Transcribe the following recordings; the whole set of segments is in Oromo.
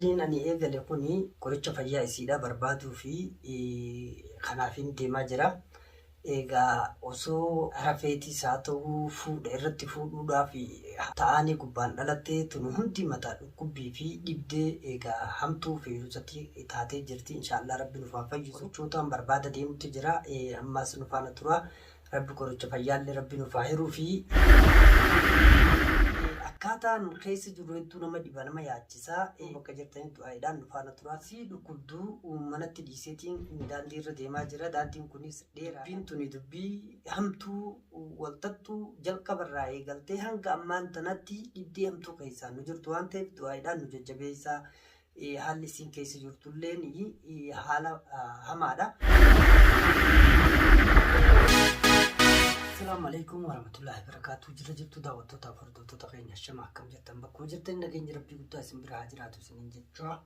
Inni ani eegale kuni qoricha fayyaa isiidha barbaaduu fi kanaafin deemaa jira. Egaa osoo rafeetis haa ta'uu fuudha irratti fuudhuudhaaf ta'anii gubbaan dhalattee tun hundi mataa dhukkubbii fi dhibdee egaa hamtuu feerusatti taatee jirti. Inshaallah Rabbi nuuf haa fayyisu. Qorichootaan barbaada deemutti jira. Ammaas nu faana tura. Rabbi qoricha fayyaallee Rabbi nuuf haa hiruu fi akkaataan keessa jiru hedduu nama dhiba, nama yaachisa. Bakka jirtanitti du'aayiidhaan nu faana tura. Si dhukkubduu manatti dhiiseetiin daandii irra deemaa jira. Daandiin kunis dheeraa. Dubbiin tuni dubbii hamtuu walxaxxuu jalqabarraa eegaltee hanga ammaan tanatti dhibdee hamtuu keessaan nu jirtu waan ta'eef du'aayiidhaan nu jajjabeessaa. Haalli isiin keessa jirtulleen haala hamaadha. Assalaamu alaikum warahmatullahi wabarakatuh. Jira jirtu daawwattoota fi hordoftoota keenya, shama akkam jirtan? Bakkuma jirtan nageenya Rabbii guddaa isin bira haa jiraatu isiniin jecha,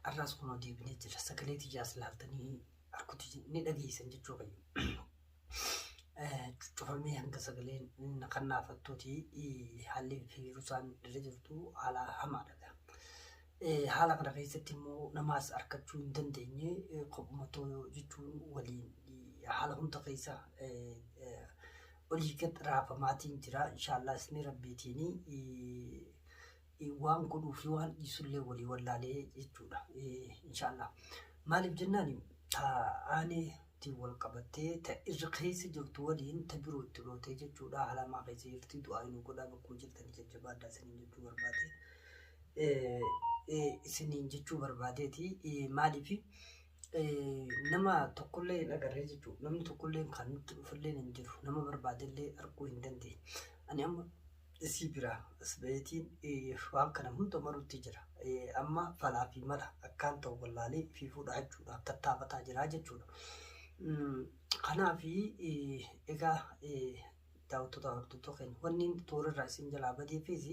har'aas kunoo deebinee jira. Sagalee tiyyaas laaltanii harkuti ni dhageessan jechuu kiyya. Cuccufamee hanga sagaleen kan naafattuuti, haalli fiirusaan irra jirtu haala hamaadha. Haala kana keessatti immoo namaas argachuu hin dandeenye, kophumatoo jechuun waliin haala hunda keessa olii gad raafamaatiin jira. Inshaallah isni Rabbiitiin waan godhuu fi waan dhiisullee walii wallaalee jechuudha. Inshaallah. Maaliif jennaan, taa'aaneetiin wal qabattee ta irra keessa jirtu waliin ta biroo itti lootee jechuudha. Haala hamaa keessa jirti. Du'aa nu godhaa, bakkuma jirtan jajjabaadhaa isiniin jechuu barbaade. Isiniin jechuu barbaadeeti. Maaliif, nama tokkollee hin agarree jechuudha. Namni tokkollee kan nutti dhufullee hin jiru. Nama barbaadellee arguu hin dandeenye. Ani amma isii biraa as baheetiin waan kana hunda maruutti jira. Amma falaa fi mala akkaan ta'u wallaalee fi fuudhachuudhaaf tattaafataa jira jechuudha. Kanaaf egaa daawwattoota hordoftoota keenya, wanni toorarraa isin jalaa badeefis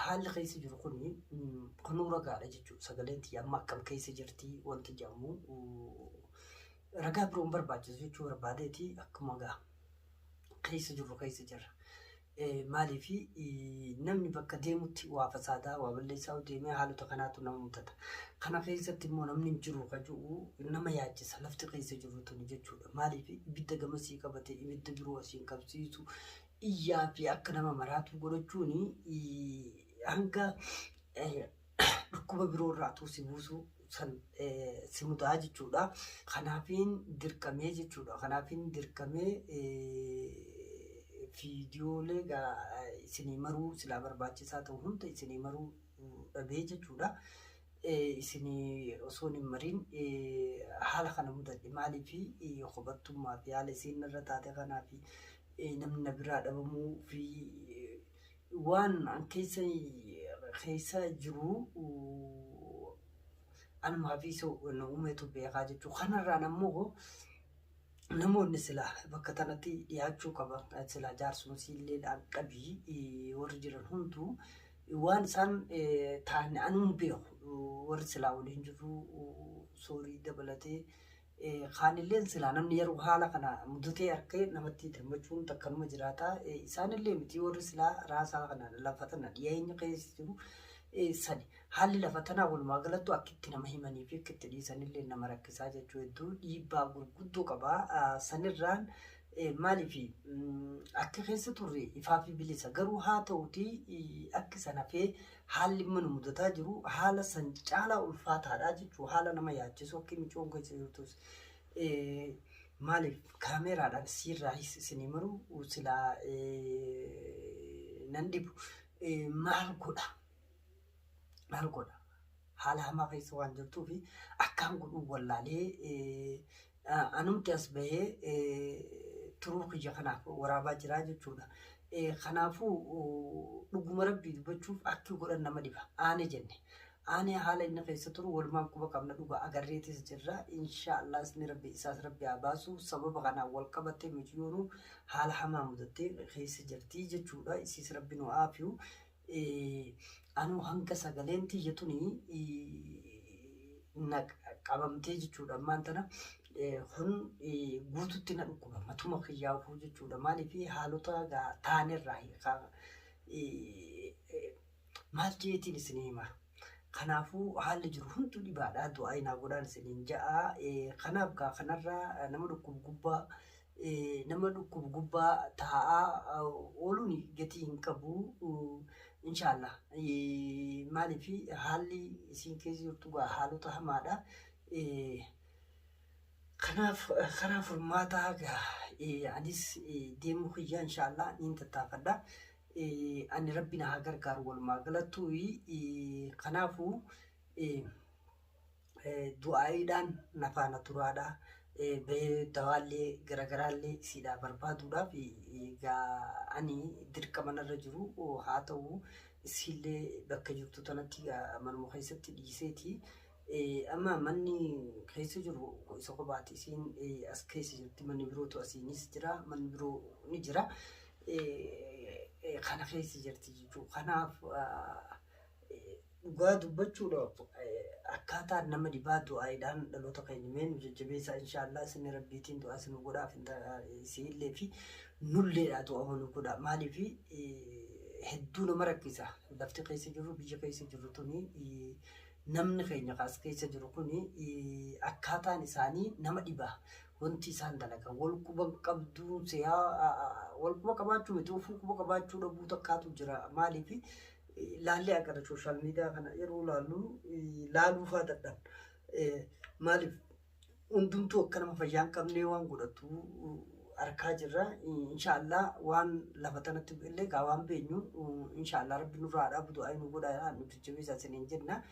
haalli keessa jiru kun kunuu ragaadha jechuudha. Sagaleen tiyya amma akkam keessa jirti wanti jedhamu ragaa biroon barbaachisu jechuu barbaadeeti, akkuma gaa keessa jirru keessa jirra. Maaliif, namni bakka deemutti waa fasaadaa, waa balleessaa deemee haalota kanaatu nama mudata. Kana keessatti immoo namni hin jiru ka jiru nama yaachisa lafti keessa jiru tuni jechuudha. Maaliif, ibidda gamasii qabate ibidda biroo asiin qabsiisu, iyyaa fi akka nama maraatu godhachuun hanga dhukkuba biroo irraa si buusu san si mudaa jechuudha. Kanaafiin dirqamee jechuudha. Kanaafiin dirqamee viidiyoolee isinii maruu silaa barbaachisaa ta'u hunda isinii maruu dhabee jechuudha. Isinii osoo hin mariin haala kana mudadhe. Maaliif, kophattummaa fi haala isiin irra taate kanaa fi namni na biraa dhabamuu fi waan an keessa keessa jiru anumaa fi na uumetu beekaa jechuudha. Kanarraan ammoo namoonni silaa bakka kanatti dhiyaachuu qaban, silaa jaarsuma siillee qabii warri jiran hunduu waan isaan ta'an anuun beeku, warri silaa waliin jiru soorii dabalatee kaanilleen silaa namni yeroo haala kana mudatee harkee namatti hirmachuun takkanuma jiraata. Isaanillee miti, warri silaa raasaa kana lafa tana dhiyeenya keessa jiru sani. Haalli lafa tanaa walumaa galattu akka itti nama himanii fi akka itti dhiisanillee nama rakkisaa jechuu, hedduu dhiibbaa gurguddoo qaba. Sanirraan maaliif, akka keessa turre ifaa fi bilisa, garuu haa ta'uti akki sana hafee haalli mana mudataa jiru haala san caalaa ulfaataadha jechuu, haala nama yaachisu akka micoon keessa jirtus. Maaliif, kaameeraadhaan siirraa isinii maru silaa nan dhibu. Maal godha? Maal godha? Haala hamaa keessa waan jirtuufi akkaan godhuu wallaalee anumti as bahee turuu kiyya kanaaf waraabaa jiraa jechuudha. Kanaafuu dhuguma Rabbii dubbachuuf akki godhan nama dhiba. Aane jenne. Aanee haala inni keessa turu walumaan quba qabna, dhuga agarreetis jirra. Inshaallah isni Rabbi isaas Rabbi haa baasu. Sababa kanaan wal qabattee miciyyoonu haala hamaa mudattee keessa jirti jechuudha. Isiis Rabbi nu aafiyu. Anuu hanga sagaleen tiyya tuni na qabamtee jechuudha. Ammaan tana kun guututti na dhukkuba matuma kiyyaafuu jechuudha. Maaliif, haalota taanerraa maal jeetiin isinii hima. Kanaafuu haalli jiru hunduu dhibaadha. Du'aa naa godhaan isiniin ja'a. Kanaaf gaa kanarraa nama dhukkubu gubbaa nama dhukkubu gubbaa taa'aa ooluun gatii hin qabu. Inshaallah maaliif haalli isiin keessa jirtu gaa haalota hamaadha. Kanaaf karaa furmaataa gaa anis deemuu kiyya inshaallah niin tattaafadha. Ani rabbi na haa gargaaru walumaa galattuu. Kanaafuu du'aayiidhaan na faana turaadha. Bahee dawaallee garaagaraallee isiidhaa barbaaduudhaaf egaa ani dirqama narra jiru haa ta'u isiillee bakka jirtu tanatti manuma keessatti dhiiseeti. Amma manni keessa jiru isa kophaati isiin as keessa jirti manni birootu asiinis jira manni biroo ni jira. Kana keessa jirti jechuudha. Kanaaf dhugaa dubbachuudhaaf akkaataan nama dhibaa du'aayiidhaan dhaloota keenya mee nu jajjabeessaa inshaallah isin rabbiitiin du'aa isin godhaaf isiillee fi nulleedha du'aa nu godha maaliif hedduu nama rakkisa lafti keessa jirru biyya keessa jirru tuni namni keenya kaas keessa jiru kuni akkaataan isaanii nama dhiba wanti isaan dalagan wal quba qabduu siyaa wal quba qabaachuu miti ofuu quba qabaachuu dhabuu takkaatu jira maaliif laallee agarra sooshaal miidiyaa kana yeroo laallu laaluu faa dadhabna. Maaliif hundumtuu akka nama fayyaa hin qabnee waan godhatu arkaa jirra. Inshaallah waan lafa tanatti illee gaa waan beenyu inshaallah rabbi nurraa haa dhaabu du'aa nu godhaa nu jajjabeessaa isiniin jenna.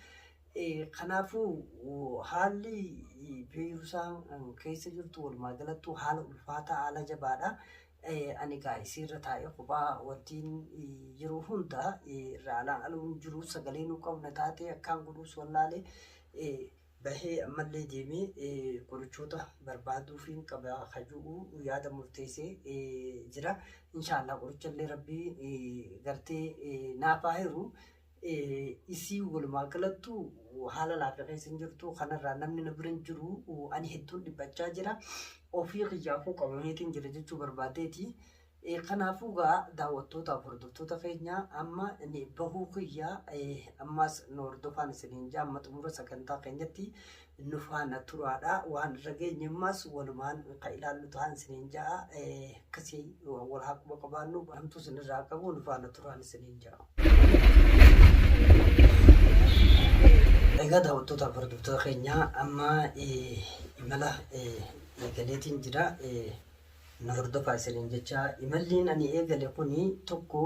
Kanaafuu haalli beeksisaan keessa jirtu walumaa galattuu haala ulfaataa haala jabaadha. Ani egaa isiirra taa'ee kophaa wantiin yeroo hunda irraa alaan aluun jiru sagalee nu qabna taatee akkaan godhuus wallaalee bahee ammallee deemee qorichoota barbaaduufiin qaba kaju'u yaada murteessee jira. Inshaallah qorichallee rabbii gartee naaf haa hiru. Isii walumaa galattu haala laafa keessa hin jirtu kanarraa namni na bira hin jiru ani hedduun dhiphachaa jira. Ofii kiyyaafuu qabameetiin jira jechuu barbaadeeti. Kanaafuu gaa daawwattootaaf hordoftoota keenya amma ni bahuu kiyya ammas nu hordofaan isiniin jaa amma xumura sagantaa keenyatti nu faana turaadha. Waan irra geenye ammas walumaan kan ilaallu ta'an isiniin jaa akkasii wal haa quba qabaannu hamtuu isinirraa qabu nu faana turaan isiniin jaa. Egaa daawwattootaaf hordoftoota keenya amma imala eegaleetiin jira. Na hordofaa isiniin jecha imalliin ani eegale kuni tokko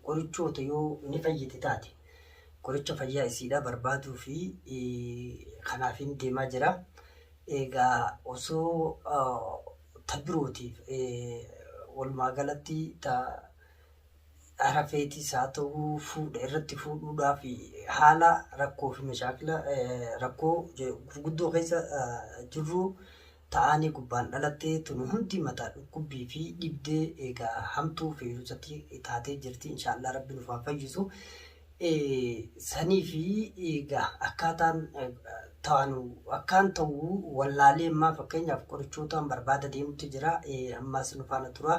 qorichoota yoo ni fayyite taate qoricha fayyaa isiidha barbaaduu fi kanaafin deemaa jira. Egaa osoo ta birootiif walumaa galatti ta arafeetis haa ta'u fuudha irratti fuudhuudhaaf haala rakkoo fi mashaakila rakkoo gurguddoo keessa jirru ta'anii gubbaan dhalattee tun hundi mataa dhukkubbii fi dhibdee egaa hamtuu feerusatti taatee jirti inshaallah rabbi nuuf haa fayyisu. Sanii fi egaa akkaataan taanu akkaan ta'u wallaalee ammaa fakkeenyaaf qorichootaan barbaada deemutti jira ammaas nu faana tura.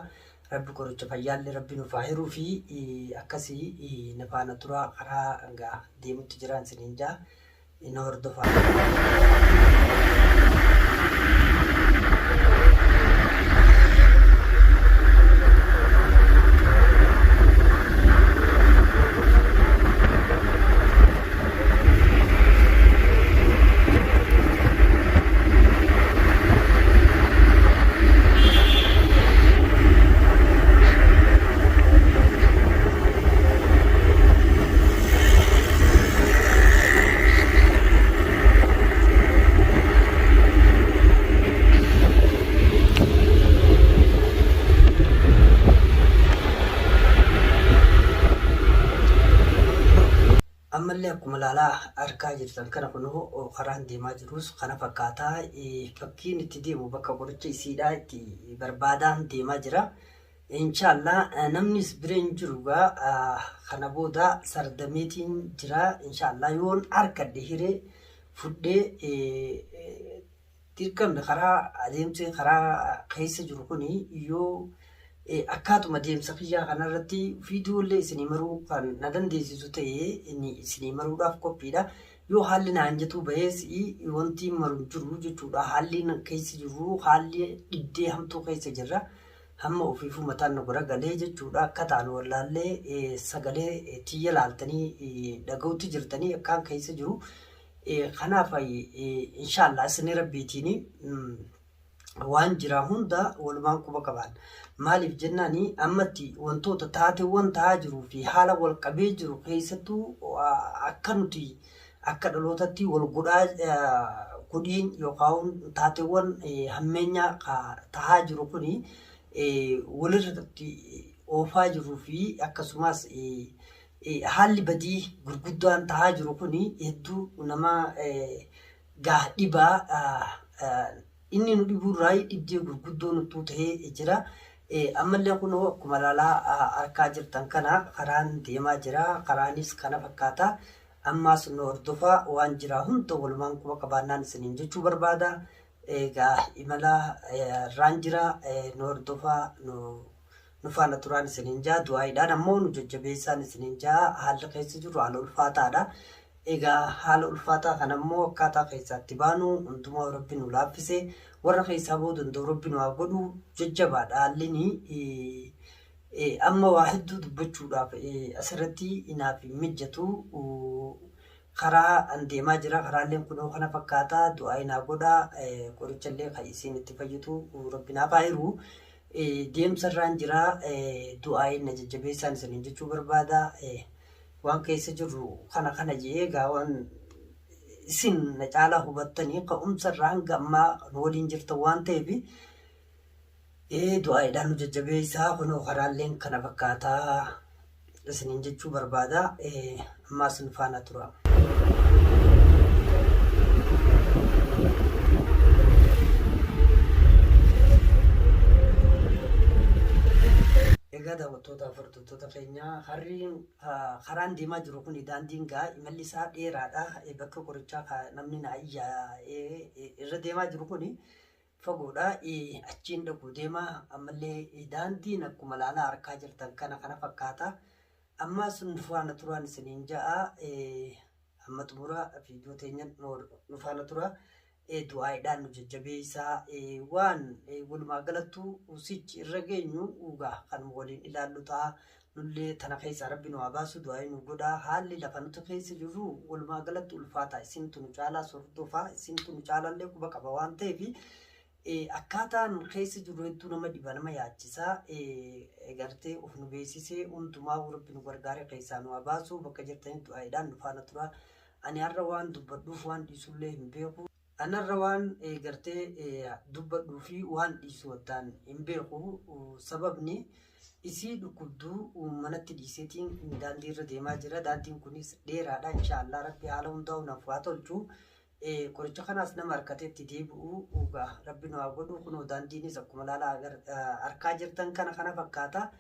Rabbi qoricha fayyaallee rabbi nuuf haa hiruu fi akkasii na faana tura karaa egaa deemutti jira isiniin jaa na hordofaa. Ammallee akkuma ilaalaa argaa jirtan kana kunoo karaan deemaa jirus kana fakkaata. Fakkiin itti deemu bakka qoricha isiidhaa itti barbaadaan deemaa jira. Inshaallah namnis bira hin jiru gaa kana booda sardameetiin jira. Inshaallah yoon argadhe hiree fudhee dirqamni karaa adeemsi karaa keessa jiru kuni yoo akkaatuma deemsa kiyyaa kanarratti viidiyoolee isinii maruu kan na dandeessisu ta'e isinii maruudhaaf qophiidha. Yoo haalli naa hinjatuu bahees wanti maru hin jiru jechuudha. Haalli keessa jirru haalli dhibdee hamtuu keessa jirra. Hamma ofiifuu mataan nu garagalee jechuudha. Akka taanu wallaallee sagalee tiyya laaltanii dhaga'utti jirtanii akkaan keessa jiru. Kanaaf inshaallah isinii rabbiitiin waan jira hunda walumaan quba qabaan. Maaliif jennaani ammatti wantoota taateewwan ta'aa jiruu fi haala wal qabee jiru keessattuu akka nuti akka dhalootatti wal godhaa godhiin yookaan taateewwan hammeenyaa tahaa jiru kuni walirratti oofaa jiruu fi akkasumas haalli badii gurguddaan tahaa jiru kuni hedduu nama gaa dhibaa inni nu dhibuurraa dhibdee gurguddoo nuttuu tahee jira. Ammallee kunoo akkuma ilaalaa harkaa jirtan kana karaan deemaa jira. Karaanis kana fakkaata. Ammaas nu hordofaa waan jira hunda walumaan quba qabaannaan isiniin jechuu barbaada. Egaa imala irraan jira nu hordofaa nu nu faana turaan isiniin jaa du'aayiidhaan ammoo nu jajjabeessaan isiniin jaa haalli keessa jirru haala ulfaataadha. Egaa haala ulfaataa kana immoo akkaataa keessaa itti baanu hundumaa rabbi nu laaffise warra keessaa ba'uu danda'u rabbi nu haa godhu jajjabaadha haalli amma waa hedduu dubbachuudhaaf asirratti naaf hin mijjatu. Karaa an deemaa jira karaaleen kunoo kana fakkaata du'aa naa godha qorichallee kan isiin itti fayyitu rabbi naaf haa hiru. Deemsa irraan jira du'aa na jajjabeessaan isiniin jechuu barbaada. Waan keessa jirru kana kana jedhee egaa waan isin na caalaa hubattanii ka'umsa irraa hanga ammaa nu waliin jirtan waan ta'eef du'aa'iidhaan nu jajjabeessaa kunoo karaalleen kana fakkaataa isiniin jechuu barbaada ammaas nu faana tura. Egaa daawwattoota hordoftoota keenya harriin karaan deemaa jiru kun daandiin gaa imalli isaa dheeraadha. Bakka qorichaa namni na irra deemaa jiru kun fagoodha. Achiin dhaquu deema. Ammallee daandiin akkuma laalaa harkaa jirtan kana kana fakkaata. Ammaas nu faana turaan isiniin ja'a. Amma xumura viidiyoo teenya nu faana tura. Du'aayiidhaan nu jajjabeessaa. Waan walumaa galattuu sichi irra geenyu egaa kan waliin ilaallu ta'a. Nullee tana keessaa rabbi nu haa baasu du'aayii nu godhaa. Haalli lafa nuti keessa jirru walumaa galatti ulfaata. Isintu nu caalaa sordofaa, isintu nu caalaallee quba qaba waan ta'eef akkaataan keessa jirru hedduu nama dhiba nama yaachisa. Gartee of nu beeksisee hundumaa rabbi nu gargaaree keessaa nu haa baasu. Bakka jirtanitti du'aayiidhaan nu faana tura. Ani har'a waan dubbadhuuf waan dhiisullee hin beeku. Ani har'a waan gartee dubbadhuu fi waan dhiisu waddaan hin beeku. Sababni isii dhukkubduu manatti dhiiseetiin daandii irra deemaa jira. Daandiin kunis dheeraadha. Inshaallah rabbi haala hundaa'u naaf haa tolchu. Qoricha kanaas nama harkatee itti deebi'u rabbi nu haa godhu. Kunoo daandiinis akkuma laalaa harkaa jirtan kana kana fakkaata.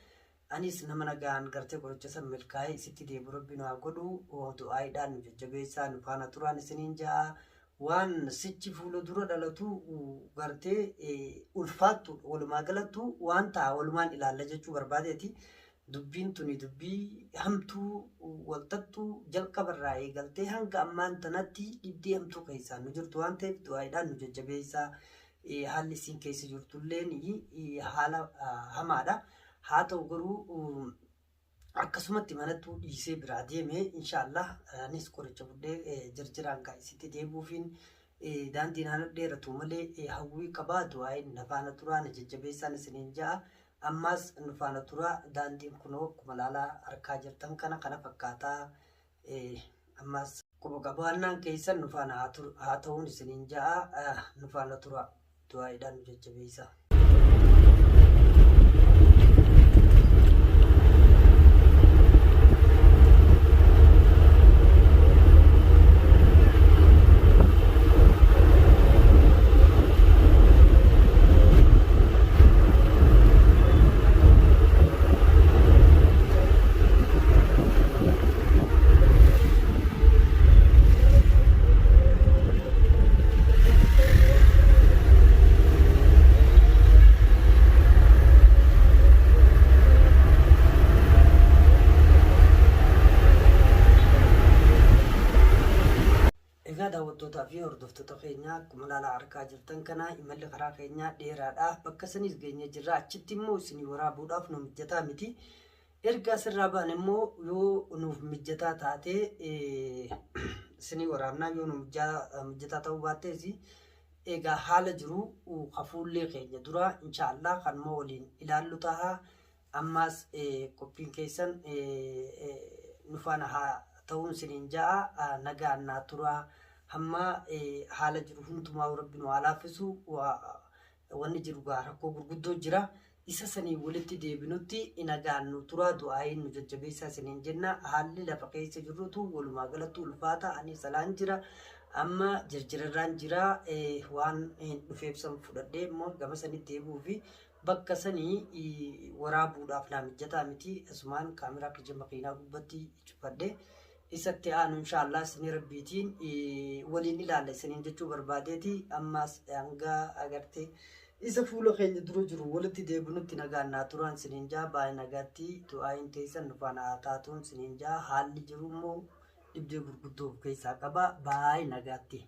Anis nama nagaan gartee qoricha san milkaa'ee isitti deebi'u rabbi nu haa godhu. Du'aayiidhaan nu jajjabeessaa nu faana turaan isiniin ja'a. Waan sichi fuula dura dhalatu gartee ulfaattu walumaa galattu waan ta'a walumaan ilaalla jechuu barbaadeeti. Dubbiin tuni dubbii hamtuu walxaxxuu jalqabarraa eegaltee hanga ammaan tanatti dhibdee hamtuu keessaa nu jirtu waan ta'eef du'aayiidhaan nu jajjabeessaa. Haalli isiin keessa jirtulleen haala hamaadha. Haa ta'u garuu akkasumatti manattuu dhiisee biraa deeme inshaallah anis qoricha fudhee jirjiraan gaa isitti deebi'uufiin daandii naannoo dheeratu malee hawwii qabaa du'aayin na faana turaa na jajjabeessaan isiniin ja'a. Ammaas nu faana turaa daandiin kunoo akkuma laalaa harkaa jirtan kana kana fakkaataa ammaas quba qabaannaan keessan nu faana haa ta'uun isiniin ja'a nu faana turaa du'aayiidhaan nu jajjabeessaa. Daawwattootaa fi hordoftoota keenya, akkuma ilaalaa harkaa jirtan kana imalli karaa keenyaa dheeraadha. Bakka sanis geenye jirra. Achitti immoo isinii waraabuudhaaf nu mijataa miti. Erga asirraa ba'an immoo yoo nuuf mijataa taate isinii waraabnaa, yoo nu mijataa ta'uu baattees egaa haala jiru hafuullee keenya dura inshaallah kanuma waliin ilaallu taha. Ammaas qophiin keessan nu faana haa ta'uun isiniin ja'a, nagaan naa turaa. Hamma haala jiru hundumaa Rabbi nu haa laaffisu. Wanni jiru gaa rakkoo gurguddoo jira. Isa sanii walitti deebinutti nagaan nu turaa, du'aayin nu jajjabeessaa isiniin jenna. Haalli lafa keessa jirrutu walumaa galatti ulfaata. Ani salaan jira. Amma jirjirarraan jira. Waan dhufeef san fudhadhee immoo gama sanitti deebi'uu fi bakka sanii waraabuudhaaf naa mijataa miti. Asumaan kaameraa kiyya makiinaa gubbatti cufadhee isatti aanu inshaallah isinii Rabbiitiin waliin ilaalla isiniin jechuu barbaadeeti. Ammaas hanga agartee isa fuula keenya dura jiru walitti deebinutti nagaan naa turaan isiniin jaa. Baay'ee nagaatti, du'aayin teessan nu faana haa taatuun isiniin jaa. Haalli jiru immoo dhibdee gurguddoo of keessaa qaba. Baay'ee nagaatti.